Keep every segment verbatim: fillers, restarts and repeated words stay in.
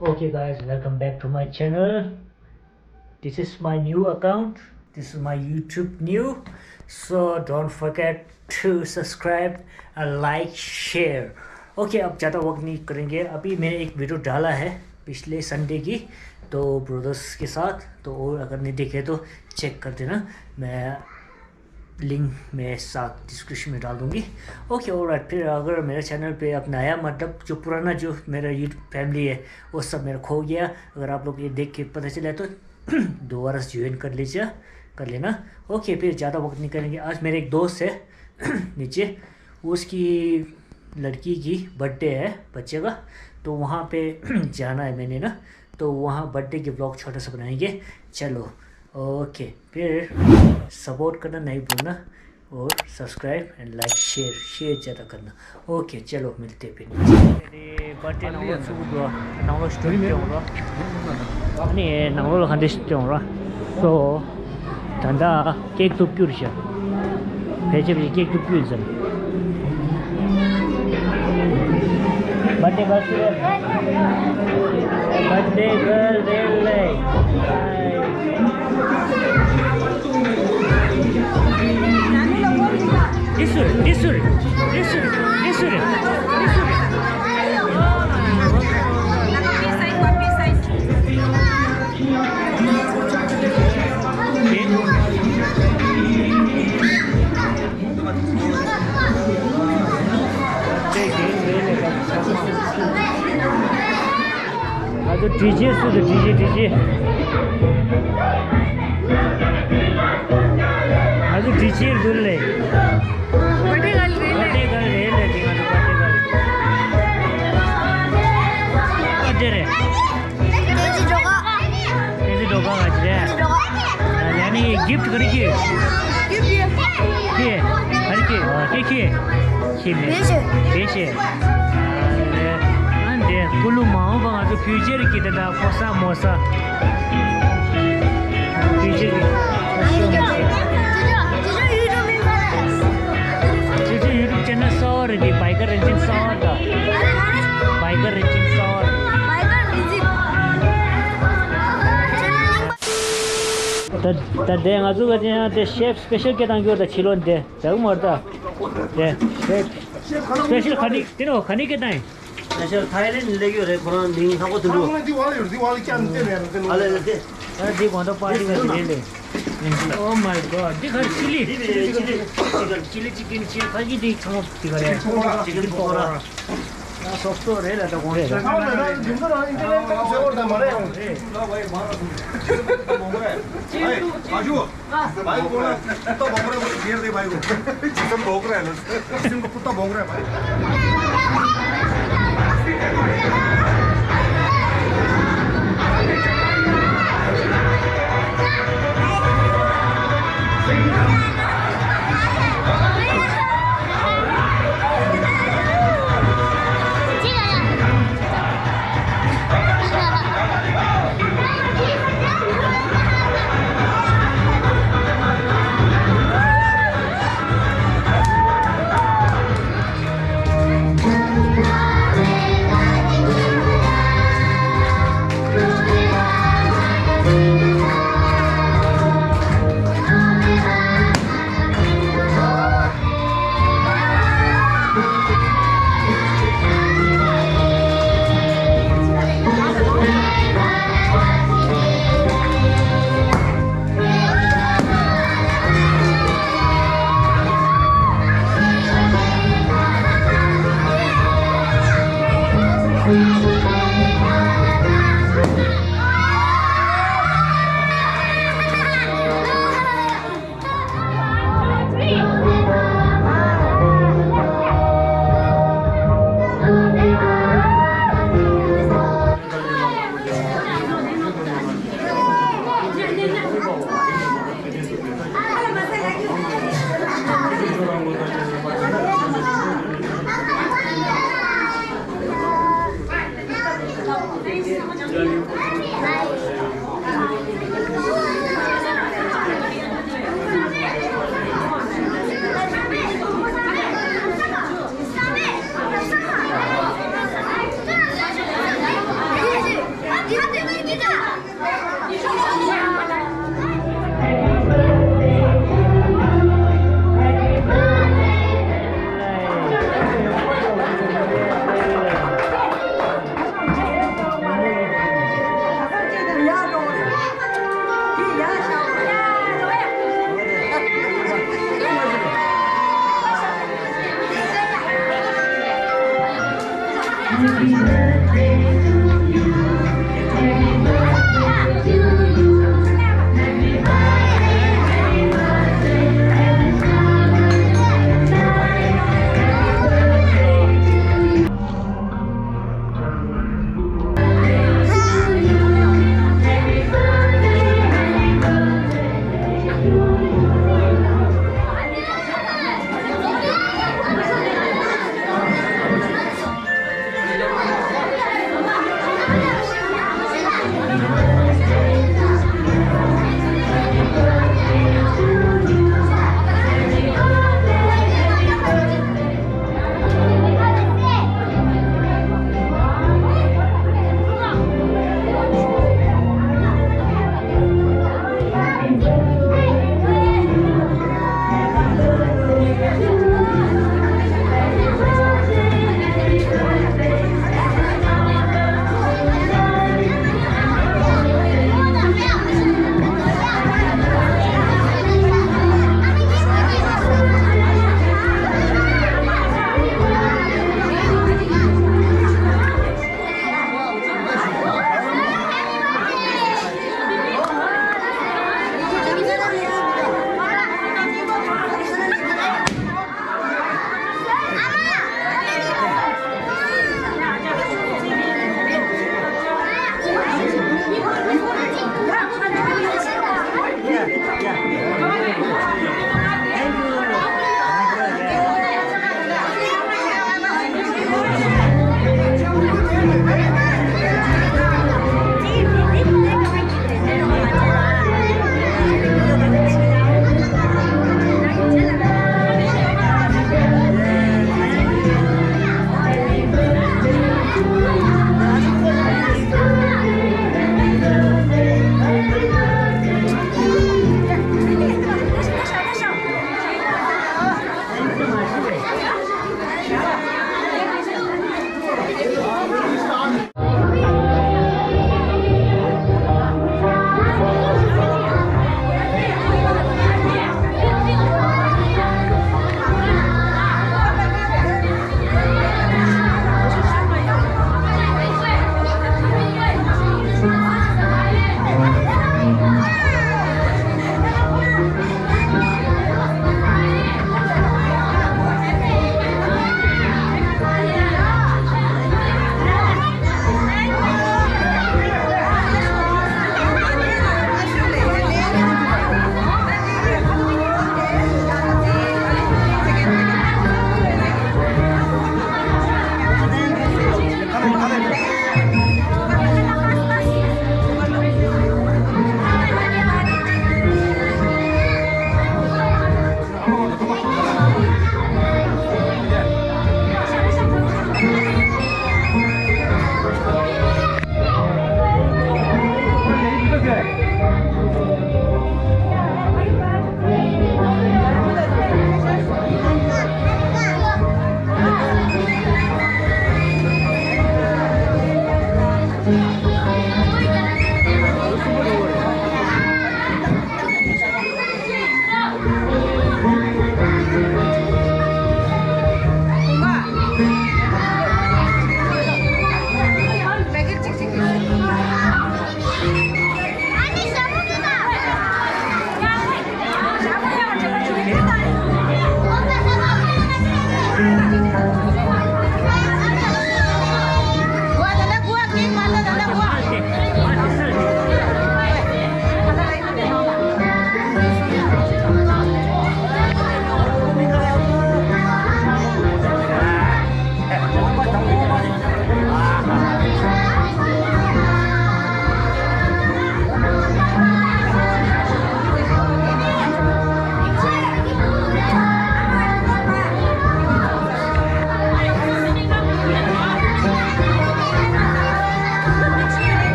Okay guys, welcome back to my channel. This is my new account. This is my YouTube new. So don't forget to subscribe and like, share. Okay, अब ज़्यादा वक्त नहीं करेंगे। अभी मैंने एक वीडियो डाला है पिछले संडे की, तो ब्रदर्स के साथ, तो और अगर नहीं देखे तो चेक कर देना। मैं लिंक मैं साथ डिस्क्रिप्शन में डाल दूंगी। Okay, alright. फिर अगर मेरे चैनल पे आप नया, मतलब जो पुराना, जो मेरा यूट्यूब फैमिली है, वो सब मेरा खो गया। अगर आप लोग ये देख के पता चला तो दोबारा से ज्वाइन कर लीजिए, कर लेना। ओके, फिर ज़्यादा वक्त नहीं करेंगे। आज मेरे एक दोस्त है नीचे, उसकी लड़की की बर्थडे है बच्चे का, तो वहाँ पे जाना है मैंने ना, तो वहाँ बर्थडे की व्लॉग छोटा सा बनाएंगे। चलो, ओके, फिर सपोर्ट करना नहीं भूलना और subscribe and like, share, share ज़्यादा करना। ओके, चलो मिलते हैं फिर। बर्थडे नंबर सुगु दो, नंबर स्टोरी में होगा। नहीं, नंबर खाने से होगा। तो ད་ལྟ་ཀེག་གཏུབ་རྒྱུ་རེད་ཤག་ཕལ་ཆེར་ཀེག་གཏུབ་རྒྱུ་ཡིན་ཙང་། བར་ཐི་ཌེ་གརལ་སུ་རེད། བར་ཐི་ཌེ་གརལ་རེད་ལེ། འདི་སུ་རེད། འདི་སུ་རེད། འདི་སུ་རེད། འདི་སུ་རེད། འདི་སུ་རེད། ང་ཚོ་ཌི་ཇེ་སུ་དང་ཌི་ཇེ་ཌི་ཇེ། ང་ཚོ་ཌི་ཇེ་འདུག་ལེ། བར་ཐི་ཌེ་གརལ་རེད་ལེ། བར་ཐི་ཌེ་གརལ་རེད་ལེ། དེ་ང་ཚོ་བར་ཐི་ཌེ་གརལ། ཨ་དེ་རེད། ཏེ་ཙི་སྒྲོལ་དཀར། ཏེ་ཙི་སྒྲོལ་དཀར་ང་ཚོ་རེད། ཏེ་ཙི་སྒྲོལ་དཀར། ཨ་ལས་ནི་གིཕ་ཊི་ག་རེ་ཁྱེར། གིཕ་ཊི་ཁྱེར། ག་རེ་ཁྱེར། ཨ་ཁྱེར་ཁྱེར། ཁྱེར་མེད། བེ་ཤེ། བེ་ཤེ། ཨ་འདི་ཀུ་ལུ་མ་འོངས་པ་ང་ཚོ་ཕིའུ་ཅར་གྱི་དེ་དག་ཕོ་གསར་མོ་གསར། ཕིའུ་ཅར་གྱི། ཅི་ཅི་ཡུ་ཊུབ་ཅེ་ནལ་གསར་པ་རེད། འདི་བྷའི་ཀར་རིན་ཆེན་གསར་པ་དང་། བྷའི་ཀར་རིན་ཆེན་གསར་པ་རེད། ད་ད་དེ་ང་ཚོ་ག་ཅན་ཡང་དེ་ཤེཕ་སི་པེ་ཤལ་སྐད་བཏང་རྒྱུ་ད་ཕྱི་ལོགས་འདི་ཟ་གི་མ་རེད་ད། དེ་ཤེཕ་སི་པེ་ཤལ་ག་ནི་དེ་ནོ་ག་ནི་སྐད་བཏང་ཡིན། སྤེ་ཤལ་ཐའི་ལེན་ལས་ཡོད་རེད། ཁོ་རང་མིང་ཧ་གོ་དུ་འགྲོ། ཨ་ལེ་ལེ་ལེ། ཨ་འདི་དགོང་དག་པར་ཊི་ག་རེ་རེད་ལེ། Oh my god. འདི་ག་རེ། ཅི་ལི། ཅི་ལི། ཅི་ལི་ཅི་ཀིན་ཅི་ཁ་ཅི་འདི་ཚང་མ་འདི་ག་རེ། ཅི་ཀིན་པ་ཀོ་ར། ཅི་ཀིན་པ་ཀོ་ར། ཨ་སོབ་སོ་རེད་ལ་ད་དགོང་དག་པར་ཊི་ག་རེ་རེད། ཨ་ཨ་ཨ་ཨ་ཨ། भाई को कुत्ता भौंक रहा है, बोल के घेर दे भाई को। जिसम भौंक रहा है ना। जिसम को कुत्ता भौंक रहा है भाई।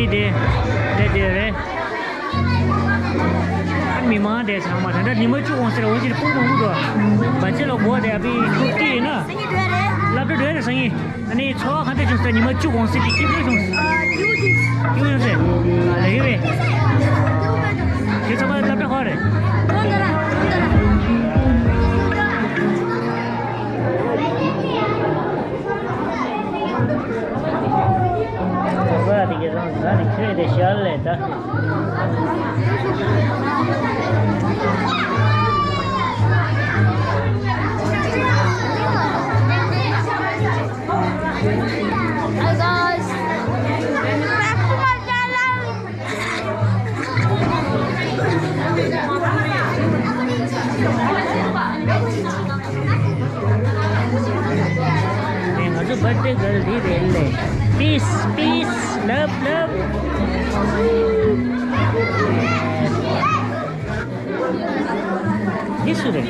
དེ་དེ་དེ་རེད། ཨ་མི་མང་དེ་ཚང་མ་ད་ལྟ་ཉི་མ་བཅུ་གོང་ཟེར་འོ་ཅིར་སྤུངས་སྤུངས་འདུག་བ་ཅི་ལ་གོ་དེ་ཨ་པི་ཁུ་ཏི་ཡིན་ན། སློབ་གྲྭ་འགྲོ་ཡ་རེད་སང་ཉིན། ཨ་ནི་ཚོར་བ་ག་འདྲ་བྱུང་ཟེར། ཉི་མ་བཅུ་གོང་ཟེར་གྱི་སྐྱིད་པོ་བྱུང་། སྐྱིད་པོ་བྱུང་ཟེར། ལ་ཡོད་པས། ཁྱེད་ཚང་མ་སློབ་གྲྭ་ཁག་རེད། ཁོ་ས་དེ་ག་ས་ནས་ཁྱོད་དེ་ཤར་ལས་ད། Hi guys. ང་ཚོ་བར་ཐི་ཌེ་གརལ་འདི་རེད་ལེ། Peace, peace, love, love. འདི་སུ་རེད།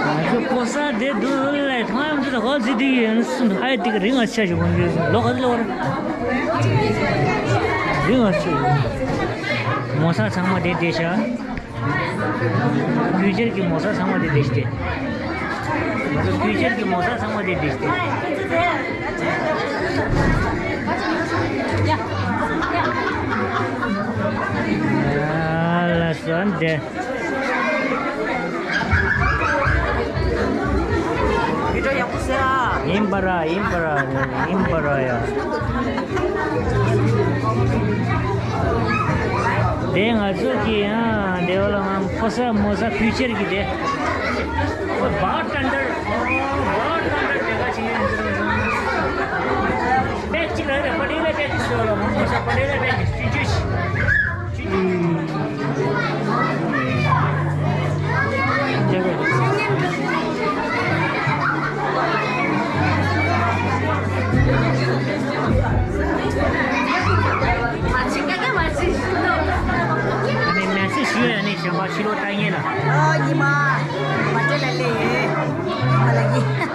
ང་ཚོ་ཕོ་གསར་དེ་འདུག་ལས་ཐང་ཡང་འདི་ཧོ་ཟི་དི་ཡོད་ནི་སུ་འདུག་ཨའི་དེ་ག་རིང་ང་ཆ་ཞིག་འོང་རྒྱུ་ལོ་ག་ཚོད་ལོ་རིང་ང་ཆ་ཡོད། མོ་གསར་ཚང་མ་དེ་བསྡད་ཤག་ཕིའུ་ཅར་གྱི་མོ་གསར་ཚང་མ་དེ་བསྡད་ཤག་དེ། ང་ཚོ་ཕིའུ་ཅར་གྱི་མོ་གསར་ཚང་མ་དེ་བསྡད་ཤག་དེ། ཡ། ཡ། ལ་སོན་དེ། བི་ཌི་ཡོ་ཡག་པོ་བཟོས་ཨ། ཡིན་པ་ར་ཡིན་པ་ར་ཡིན་པ་ར་ཡ། དེ་ང་ཚོ་གི་ཡང་དེ་བ་ལ་ང་ཕོ་གསར་མོ་གསར་ཕིའུ་ཅར་གི་དེ། ཨོ་བར་ཊེན་ཌར། ཨོ་བར་ཊེན་ཌར་དེ་ག་ཅིག་ཡིན་ཟེར་བ་སོང་། པེག་ཅིག་ལ་རེ་པ་ཏེ་ལ་པེག་ཅིག་ཟེར་བ་ལ་མོ་མོ་ས་པ་ཏེ་ལ་པེག་ཅིག་ཅི་ཅི་ཅི། ཨ་ནི་མེ་སེ་ཇི་ཞུ་ཡ་ནི་གཞན་པ་ཕྱི་ལོགས་ལྟ་མཁན་ལ། ཨོ་ཉི་མ། མ་སྤྲད་ལ་ལས་ཡོད། མ་ལ་ཡིན།